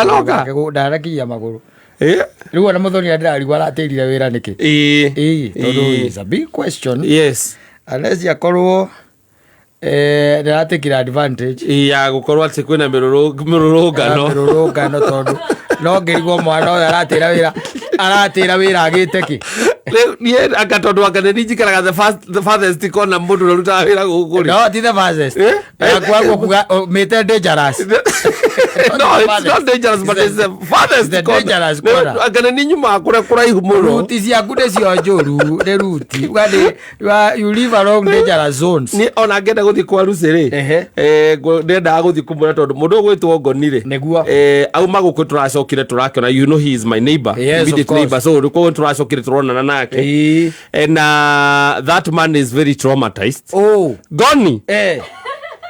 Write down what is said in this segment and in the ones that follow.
Aloka. Ndanakinyia magũrũ. Eh? Rĩu ona mũthoni ndĩrarigwo aratĩrire wĩra nĩkĩ. Ĩĩ. Ĩĩ, tondũ Ĩĩ. it's a big question. Yes. Unless akorwo ndĩratekire advantage. Ĩĩ, ya gũkorwo atĩ kwĩna mĩrũrũngano. Mĩrũrũngano tondũ no ngĩrigwo mwana ũyũ aratĩra wĩra aratĩra wĩra agĩte kĩ. Rĩu niĩ anga tondũ anga nĩ niĩ njikaraga the first the farthest corner mũndũ ũrĩa ũrutaga wĩra gũkũ rĩ. No ti the fastest. Eh? Yaku kuga mĩte dangerous. No, it's not dangerous, but it's the farthest The corner. dangerous Nĩ- corner. Anga nĩ niĩ nyumaga kũrĩa kũraihu mũno. Ruti ciaku nĩcio njũru nĩ ruti. Uga nĩ you live along dangerous zones. Niĩ ona ngĩenda gũthiĩ kwa Lucy rĩ, Ehe. ndendaga gũthiĩ kũmwĩra tondũ mũndũ ũyũ ũgwĩtwo Ngoni rĩ, Nĩguo. Auma gũkũ tũracokire tũrakĩona, you know he is my neighbor, Yes, of immediate course. neighbor, so koguo tũracokire tũronana nake. Ĩĩ. And that man is very traumatized. Oh. Ngoni. Eh.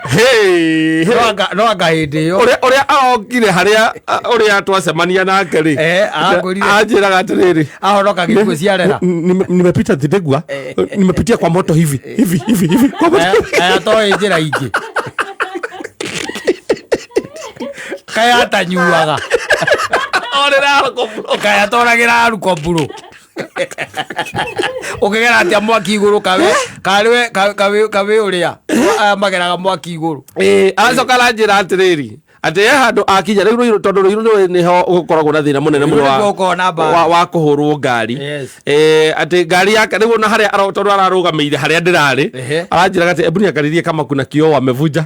Hey, hey. No anga hĩndĩ ĩyo. Ũrĩa arokire harĩa ũrĩa twacemania nake rĩ, Arakwĩrire. anjĩraga atĩrĩrĩ, Ahonoka gĩkuũ ciarera. Nimepita Thidegwa, nimepitia kwa moto hivi hivi hivi hivi kwa moto. Aya toĩ njĩra ingĩ. Kaya atanyuaga. Orĩra rũkoburo. Kaya atoragĩra rũkomburu. Ũkĩgera atĩa mwaki igũrũ kawe karĩwe kawe kawe ũrĩa aya mageraga mwaki igũrũ. Ĩĩ, aracoka aranjĩra atĩrĩrĩ atĩ he handũ akinya rĩu Rũirũ, tondũ Rũirũ nĩwe nĩho gũkoragwo na thĩna mũnene mũno Rũirũ nĩkuo gũkoragwo na mbara. wa kũhũrwo ngari. Yes. Atĩ ngari yake rĩu ona harĩa tondũ ararũgamĩire harĩa ndĩrarĩ, aranjĩraga atĩ ebu niangalilie kama kuna kioo wamevuja.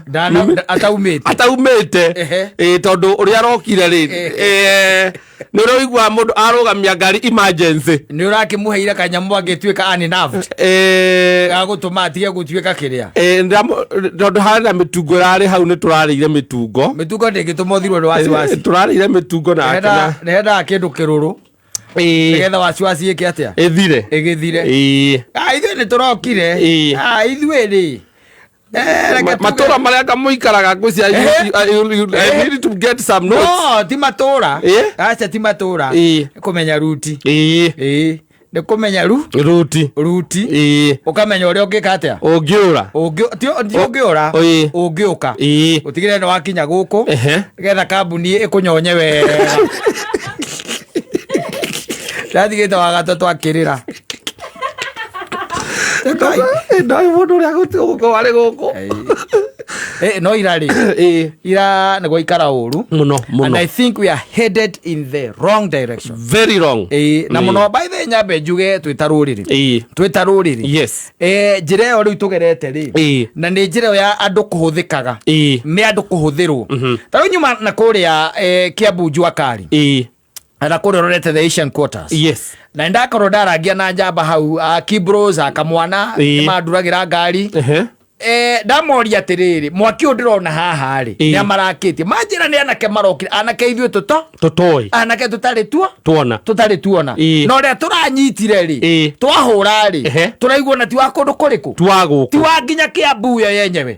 Ataumĩte. Ataumĩte. Ĩĩ, tondũ ũrĩa arokire rĩ, nĩ ũrĩa ũiguaga mũndũ arũgamia ngari emergency. Nĩ ũrakĩmũheire kanyamũ angĩtuĩka unnerved. Gagũtũma atige gũtuĩka kĩrĩa. Tondũ harĩ na mĩtungo ĩrarĩ hau, nĩ tũrarĩire mĩtungo. Mĩtungo ndĩngĩtũma ũthirwo nĩ wasiwasi. Tũrarĩire mĩtungo na akĩna. Nĩhendaga kĩndũ kĩrũrũ. Nĩgetha wasiwasi ĩke atĩa? Ĩthire. Ĩgĩthire. Ĩĩ. Ah, ithuĩ nĩ tũrokire. Ĩĩ. Ah, ithuĩ rĩ. Reke tuge- Matũra marĩa kamũikaraga ngwĩciria I need to get some notes. No, ti matũra. Aca ti matũra. Nĩ kũmenya ruti. Ĩĩ. Nĩ kũmenya ru Ruti. Ruti. Ũkamenya ũrĩa ũngĩka atĩa? Ũngĩũra. Ti ũngĩũra. Ũngĩũka. Ũtigĩrĩre nĩ wakinya gũkũ. Nĩgetha kambuni ĩkũnyonye wega. Ndatigĩte wagatũ twakĩrĩra. Ndoĩ mũndũ ũrĩa gũkorwo arĩ gũkũ. No ira rĩ, ira nĩ gwaikara ũru mũno mũno. And I think we are headed in the wrong direction. Very wrong. Ĩĩ, na mũno by the way, nyambe njuge twĩ ta rũrĩrĩ. Twĩ ta rũrĩrĩ. Njĩra ĩyo rĩu tũgerete rĩ, na nĩ njĩra ĩyo ya andũ kũhũthĩkaga. Nĩ andũ kũhũthĩrwo. Ta rĩu nyuma na kũrĩa Kiambu Jua Kali. Na kũrĩa ũrorete the Asian Quarters. Na nĩndakorwo ndarangia na njamba hau a Kibros a kamwana nĩmanduragĩra ngari. Ndamoria atĩrĩrĩ, mwaki ũyũ ndĩrona haha rĩ, nĩ amarakĩtie manjĩra nĩ anake marokire, anake ithuĩ tũto Tũtoĩ. Anake tũtarĩ tuo tuona. Tũtarĩ tuona. Na ũrĩa tũranyitire rĩ, twahũra rĩ, tũraigua na ti wa kũndũ kũrĩkũ, Ti wa gũkũ. Ti wa nginya Kiambu yo yenyewe.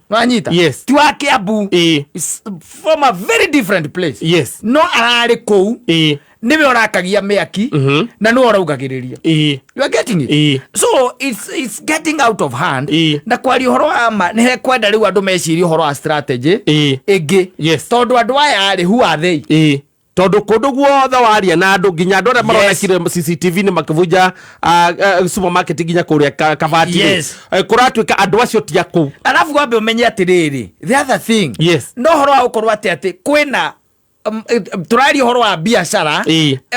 Wanyita? Yes. Ti wa Kiambu. It's from a very different place. No ararĩ kũu, nĩwe ũrakagia mĩaki na nĩwe ũraugagĩrĩria. You are getting it? Ĩĩ. So it's getting out of hand. Na kwaria ũhoro wa ma, nĩ hekwenda rĩu andũ mecirie ũhoro wa strategy ĩngĩ. Tondũ andũ aya rĩ, who are they? Ĩĩ, tondũ kũndũ guothe waria na andũ, nginya andũ arĩa maronekire CCTV nĩ makĩbunja supermarket nginya kũrĩa Kabati rĩ, kũratuĩka andũ acio ti a kũu. Alafu wambe ũmenye atĩrĩrĩ, the other thing, no ũhoro wa gũkorwo atĩ kwĩna tũraria ũhoro wa biacara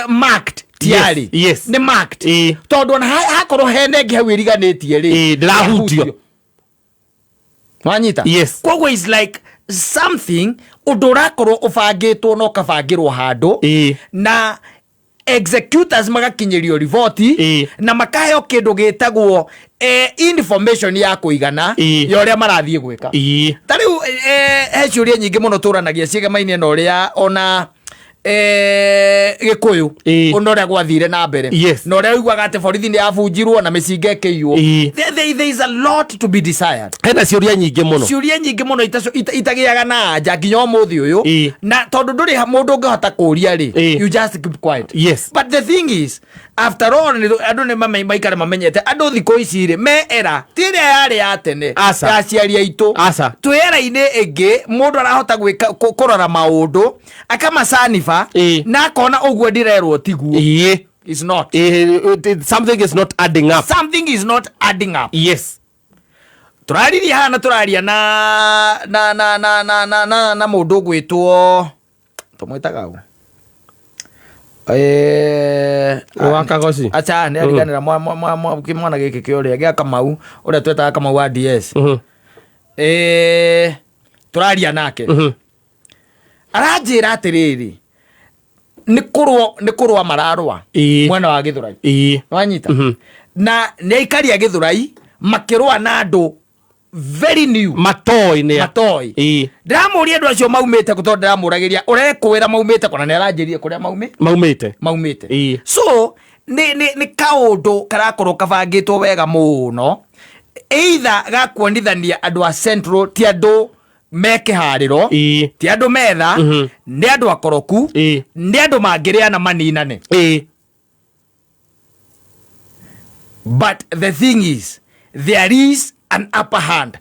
marked tiarĩ nĩ marked, tondũ ona hakorwo hena ĩngĩ hau ĩriganĩtie rĩ, Ĩĩ, ndĩrahutio. Wanyita? Yes. Koguo is like something ũndũ ũrakorwo ũbangĩtwo na ũkabangĩrwo handũ na executors magakinyĩrio riboti na makaheo kĩndũ gĩtagwo information ya kũigana ya ũrĩa marathiĩ gwĩka. Ta rĩu he ciũria nyingĩ mũno tũranagia ciĩgemaine na ũrĩa ona Gĩkũyũ Ĩĩ. ona ũrĩa gwathire na mbere Yes. Na ũrĩa ũiguaga atĩ borithi nĩ yabunjirwo na mĩcinga ĩkĩiywo. There is a lot to be desired. Hena ciũria nyingĩ mũno. Ciũria nyingĩ mũno itagĩaga na anja nginya ũmũthĩ ũyũ. Na tondũ ndũrĩ mũndũ ũngĩhota kũũria rĩ, you just keep quiet. But the thing is, after all, andũ nĩ maikare mamenyete andũ thikũ ici rĩ me era ti ĩrĩa yarĩ ya tene Aca. ya aciari aitũ. Aca. Twĩ era-inĩ ĩngĩ mũndũ arahota gwĩka kũrora maũndũ akamacaniba na akona ũguo ndĩrerwo tiguo. Is not. Something is not adding up. Something is not adding up. Tũraririe haha na tũraria na mũndũ ũgwĩtwo, tũmwĩtaga ũ? Wa Kagoci? Acha, nĩ ariganĩra kĩmwana gĩkĩ kĩa ũrĩa gĩa Kamau, ũrĩa twetaga Kamau wa DS. Tũraria nake, aranjĩra atĩrĩrĩ, nĩ kũrũa mararũa mwena wa Gĩthũrai. Wanyita? Na nĩ aikari a Gĩthũrai makĩrũa na andũ very new. Matoi nĩ Matoi. Ndĩramũria andũ acio maumĩte kũ, tondũ ndĩramũragĩria ũrekwĩra maumĩte kũ, na nĩ aranjĩrire kũrĩa maumĩte. Maumĩte. So nĩ kaũndũ karakorwo kabangĩtwo wega mũno, either gakuonithania andũ a Central ti andũ me kĩharĩro, ti andũ metha, nĩ andũ akoroku, nĩ andũ mangĩrĩana maninane. But the thing is, there is an upper hand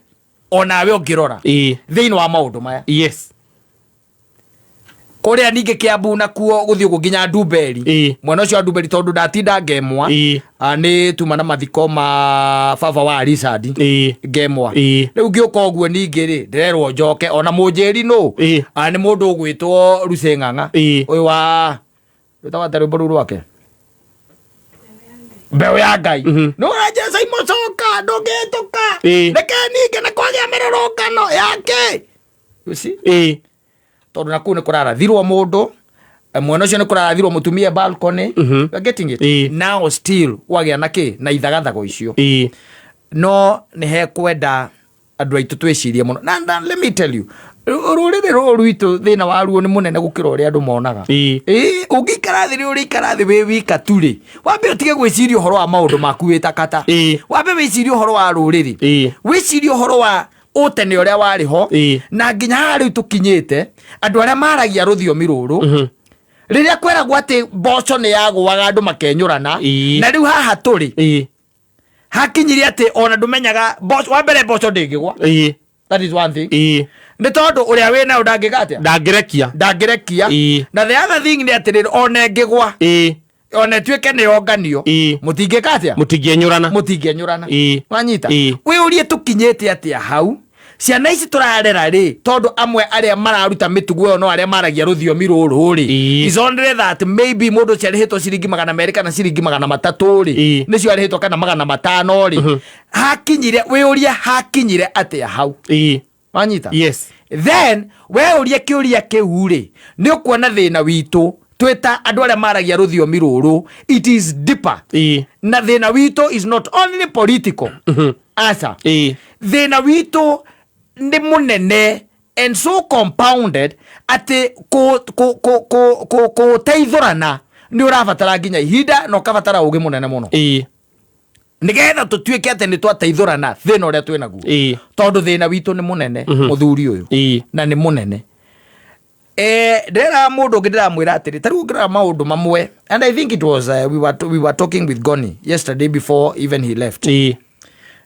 onawe ũngĩrora thĩinĩ wa maũndũ maya. Kũrĩa ningĩ Kĩambu nakuo gũthiĩ ũguo nginya Ndumberi, mwena ũcio wa Ndumberi, tondũ ndatinda ngemwa. Nĩ tuma na mathiko ma baba wa Richard ngemwa. Rĩu ngĩũka ũguo ningĩ rĩ, ndĩrerwo njoke ona mũnjĩri nũ. Nĩ mũndũ ũgwĩtwo Lucy Ng'ang'a, ũyũ wa wĩtagwo atĩa rwĩmbo rũu rwake, Mbeũ ya Ngai. Nĩ ũranjĩra Simon coka ndũngĩhĩtũka. Reke ningĩ na kwagĩa mĩrũrũngano yake. You see? Tondũ na kũu nĩ kũrarathirwo mũndũ, mwena ũcio nĩ kũrarathirwo mũtumia balcony. You are getting it? Now still wagĩa na kĩ na ithagathago icio. No nĩ hekwenda andũ aitũ twĩcirie mũno na let me tell you, rũrĩrĩ rũrũ rwitũ thĩna waruo nĩ mũnene gũkĩra ũrĩa andũ monaga. Ĩĩ, ũngĩikara thĩ rĩ, ũrĩikara thĩ wĩ wika tu rĩ, wambe ũtige gwĩciria ũhoro wa maũndũ maku wĩ takata. Wambe wĩcirie ũhoro wa rũrĩrĩ, wĩcirie ũhoro wa ũtene ũrĩa warĩ ho na nginya haha rĩu tũkinyĩte, andũ arĩa maragia rũthiomi rũrũ, rĩrĩa kweragwo atĩ mboco nĩ yagũaga andũ makenyũrana. Na rĩu haha tũrĩ hakinyire atĩ ona ndũmenyaga mboco, wa mbere mboco ndĩngĩgwa. That is one thing. Nĩ tondũ ũrĩa wĩ nayo ndangĩka atĩa? Ndangĩrekia. Ndangĩrekia. Na the other thing nĩ atĩrĩrĩ, ona ĩngĩgwa, ona ĩtuĩke nĩ yonganio, mũtingĩka atĩa? Mũtingĩenyũrana. Mũtingĩenyũrana. Wanyita? Ĩĩ. Wĩũrie tũkinyĩte atĩa hau, ciana ici tũrarera rĩ, tondũ amwe arĩa mararuta mĩtugo ĩyo no arĩa maragia rũthiomi rũrũ rĩ. It's only that maybe mũndũ ũcio arĩhĩtwo ciringi 200 kana ciringi 300 rĩ, nĩcio arĩhĩtwo kana 500 rĩ. Hakinyire, wĩũrie hakinyire atĩa hau. Wanyita? Yes. Then weũrie kĩũria kĩu rĩ, nĩ ũkuona thĩna witũ twĩta andũ arĩa maragia rũthiomi rũrũ, it is deeper. Na thĩna witũ is not only political, aca. Thĩna witũ nĩ mũnene and so compounded atĩ kũteithũrana nĩ ũrabatara nginya ihinda na ũkabatara ũgĩ mũnene mũno nĩgetha tũtuĩke atĩ nĩ twateithũrana thĩna ũrĩa twĩ naguo. Tondũ thĩna witũ nĩ mũnene, mũthuri ũyũ. Na nĩ mũnene. Ndĩrera mũndũ ũngĩ, ndĩramwĩra atĩrĩ, ta rĩu ũngĩrora maũndũ mamwe, and I think it was we were talking with Goni yesterday before even he left.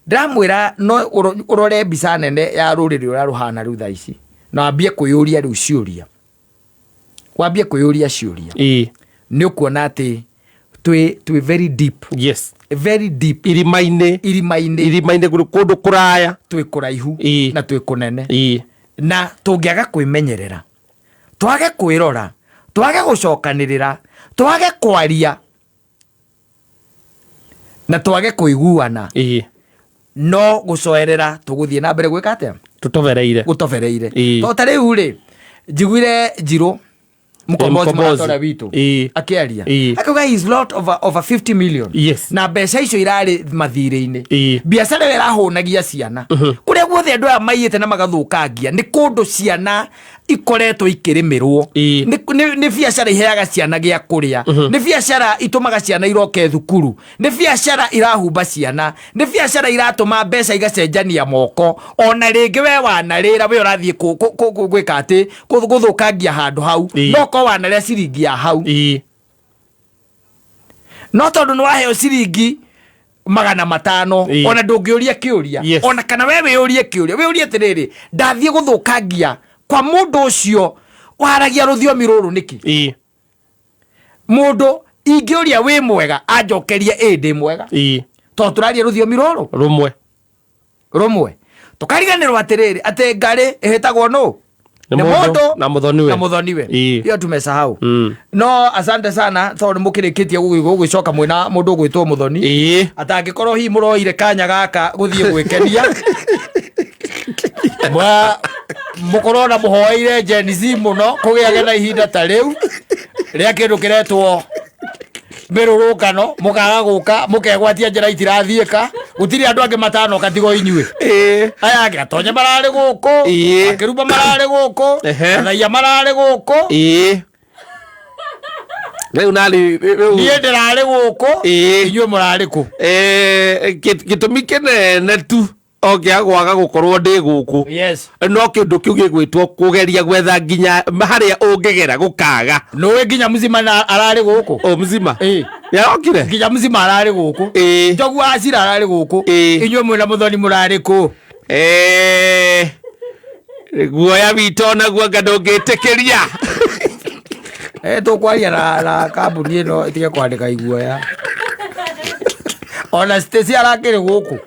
Ndĩramwĩra no ũrore mbica nene ya rũrĩrĩ ũrĩa rũhana rĩu thaa ici, na wambie kwĩyũria rĩu ciũria, wambie kwĩyũria ciũria, nĩ ũkuona atĩ twĩ very deep. Very deep. Irima-inĩ. Irima-inĩ. Irima-inĩ kũndũ kũraya. Twĩ kũraihu na twĩ kũnene. Na tũngĩaga kwĩmenyerera, twage kwĩrora, twage gũcokanĩrĩra, twage kwaria na twage kũiguana, no gũcoerera tũgũthiĩ na mbere gwĩka atĩa? Tũtobereire. Gũtobereire. Tondũ ta rĩu rĩ, njiguire Njirũ. Mkombozi. Mkombozi. Mũrata ũrĩa witũ akĩaria akauga he's lot over 50 million. Na mbeca icio irarĩ mathirĩ-inĩ. Biacara ĩyo ĩrahũnagia ciana kũrĩa guothe andũ aya maiyĩte na magathũkangia nĩ kũndũ ciana ikoretwo ikĩrĩmĩrwo. Nĩ biacara iheaga ciana gĩa kũrĩa, nĩ biacara itũmaga ciana iroke thukuru, nĩ biacara irahumba ciana, nĩ biacara iratũma mbeca igacenjania moko. Ona rĩngĩ we wanarĩra, we ũrathiĩ gwĩka atĩ gũthũkangia handũ hau, no ko wanarĩa ciringi ya hau, no tondũ nĩ waheo ciringi 500, ona ndũngĩũria kĩũria. Ona kana we wĩũrie kĩũria, wĩũrie atĩrĩrĩ, ndathiĩ gũthũkangia kwa mũndũ ũcio waragia rũthiomi rũrũ nĩkĩ? Mũndũ ingĩũria wĩ mwega anjokerie ĩ ndĩ mwega, tondũ tũraria rũthiomi rũrũ rũmwe. Rũmwe. Tũkariganĩrwo atĩrĩrĩ, atĩ ngarĩ ĩhĩtagwo nũ? Nĩ mũndũ na mũthoniwe. Na mũthoniwe. Hiyo tumesahau. No asante sana tondũ mũkĩrĩkĩtie gũgĩcoka mwĩna mũndũ ũgwĩtwo mũthoni. Atangĩkorwo hihi mũroire kanya gaka gũthiĩ gwĩkenia, mwa mũkorwo na mũhoeire Gen Z mũno kũgĩage na ihinda ta rĩu rĩa kĩndũ kĩretwo mĩrũrũngano, mũkaga gũka, mũkegwatia njĩra itirathiĩka. Gũtirĩ andũ angĩ matanoka tigo inyuĩ. Aya angĩ atonye mararĩ gũkũ, akĩruba mararĩ gũkũ, athaia mararĩ gũkũ. Rĩu nani rĩu? Niĩ ndĩrarĩ gũkũ. Inyuĩ mũrarĩ kũ? Gĩtũmi kĩnene tu o gĩa gwaga gũkorwo ndĩ gũkũ, no kĩndũ kĩu gĩgwĩtwo kũgeria gwetha nginya harĩa ũngĩgera gũkaga. Nũĩ nginya mzima na ararĩ gũkũ. O mzima. Nĩarokire. Nginya mzima ararĩ gũkũ. Njogu wa Acira ararĩ gũkũ. Inyuĩ mwĩna mũthoni mũrarĩ kũ? Guoya witũ onaguo anga ndũngĩtĩkĩria. Tũkwaria na kambuni ĩno ĩtige kwandĩka iguoya. Ona Stacy arakĩrĩ gũkũ,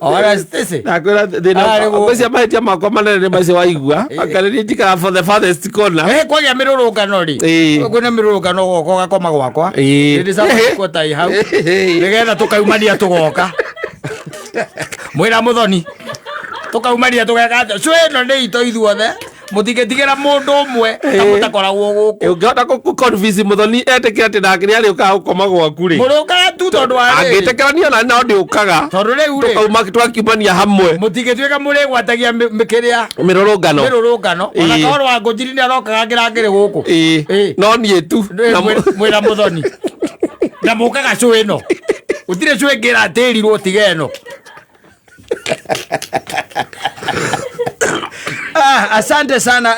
ona Stacy Ndakwĩra thĩna. Ararĩ gũkũ. Ngwĩciria mahĩtia makwa manene nĩ macio waigua anga nĩ niĩ njikaraga for the farthest corner. Kwagĩa mĩrũrũngano rĩ, kwĩna mĩrũrũngano goka ũgakoma gwakwa. Nĩndĩcakwo hau nĩgetha tũkaumania tũgoka mwĩna mũthoni, tũkaumania tũgeka atĩa. Cũ ĩno nĩ itũ ithuothe, mũtingĩtigĩra mũndũ ũmwe ta mũtakoragwo gũkũ. Ũngĩhota kũ-convince mũthoni etĩkĩre atĩ nake nĩ arĩũkaga gũkoma gwaku rĩ, Mũrũkaga tu tondũ wa rĩrĩ. Angĩtĩkĩra niĩ ona no ndĩũkaga. Tondũ rĩu rĩ, Tũkauma twakiumania hamwe. Mũtingĩtuĩka mũrĩgwatagia kĩrĩa mĩrũrũngano. Mĩrũrũngano ona kahoro wa ngũnjiri nĩ arokaga ngĩrangĩrĩ gũkũ. No niĩ tu. Mwĩna mũthoni na mũkaga cũ ĩno, gũtirĩ cũ ĩngĩ ĩratĩrirwo tiga ĩno. Ah, asante sana.